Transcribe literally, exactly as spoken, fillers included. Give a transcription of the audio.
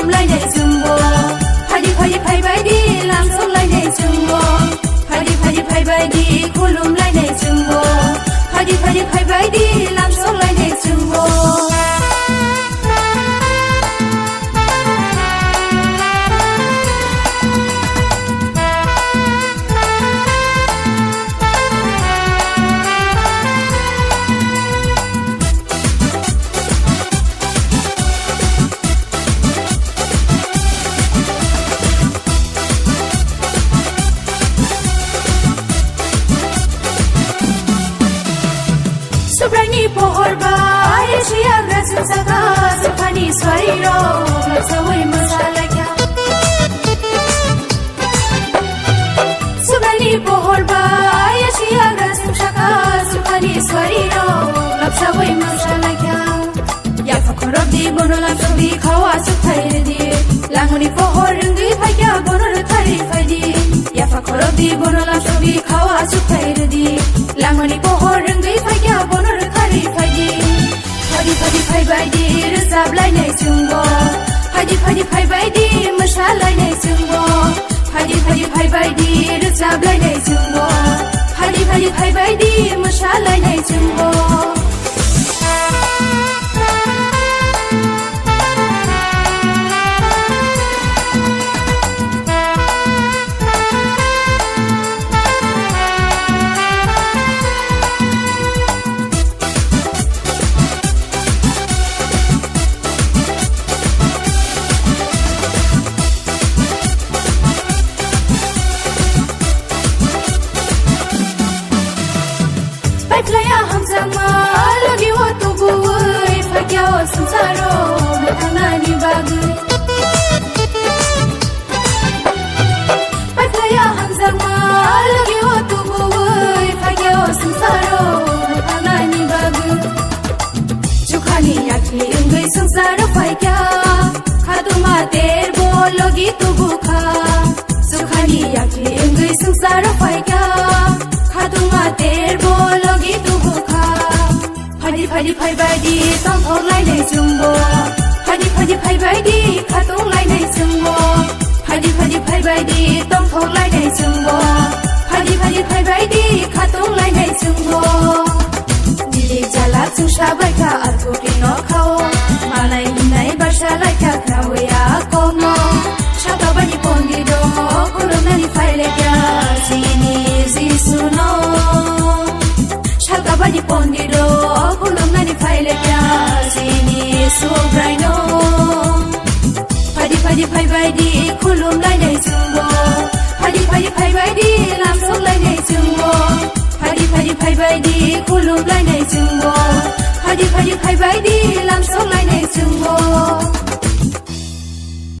Lainai chwngbo, phaidi phaidi phaibai di, lamsok lainai chwngbo, phaidi phaidi phaibai di, khulum lainai chwngbo, phaidi phaidi phaibai di, lamsok lainai chwngbo. Subraini pohor bai, siyagra sumsaka, sukhani swariro, lapsawi masalaikha. Subraini pohor bai, siyagra sumsaka, sukhani swariro, lapsawi masalaikha. Yapha khorok di bono lamsok di khawa sukthai rwdi. Langmani pohor rwngwi phaikha bono rwkhari phaidi. Yapha khorok di bono lamsok di khawa sukthai rwdi. Langmani pohor rwngwi phaikha bono rwkhari phaidi. Phaidi phaidi phaibai di rwchap lainai chwngbo. Phaidi phaidi phaibai di mwsa lainai chwngbo. Phaidi phaidi phaibai di rwchap lainai chwngbo. Phaidi phaidi phaibai di mwsa lainai chwngbo. Paiphlaiya hamjakma logi o tubuwi phaikya o swngcharo mwthangnani bagwi. Paiphlaiya hamjakma logi o tubuwi phaikya o swngcharo mwthangnani bagwi. Chukhani yakni wngwi swngcharo phaikha, khatungma terbo logi tubukha. Chukhani yakni wngwi swngcharo phaikha, khatungma terbo logi tubukha. Phaidi phaidi phaibai di tongthok lainai chwngbo. Phaidi phaidi phaibai di khatung lainai chwngbo. Phaidi phaidi phaibai di tongthok lainai chwngbo. Phaidi phaidi phaibai di khatung lainai chwngbo. Nini jala chwngsa baikha arkuti nokhao. Manai hinai barsa laikha khnawi a kokno. Sakabani pondit rok khulumnani phailaikha chini Jisuno. Sakabani pondit rok khulumnani phailaikha chini Subraino. Phaidi phaidi phaibai di khulum lainai chwngbo. Phaidi phaidi phaibai di lamsok lainai chwngbo. Phaidi phaidi phaibai di khulum lainai chwngbo. Phaidi phaidi phaibai di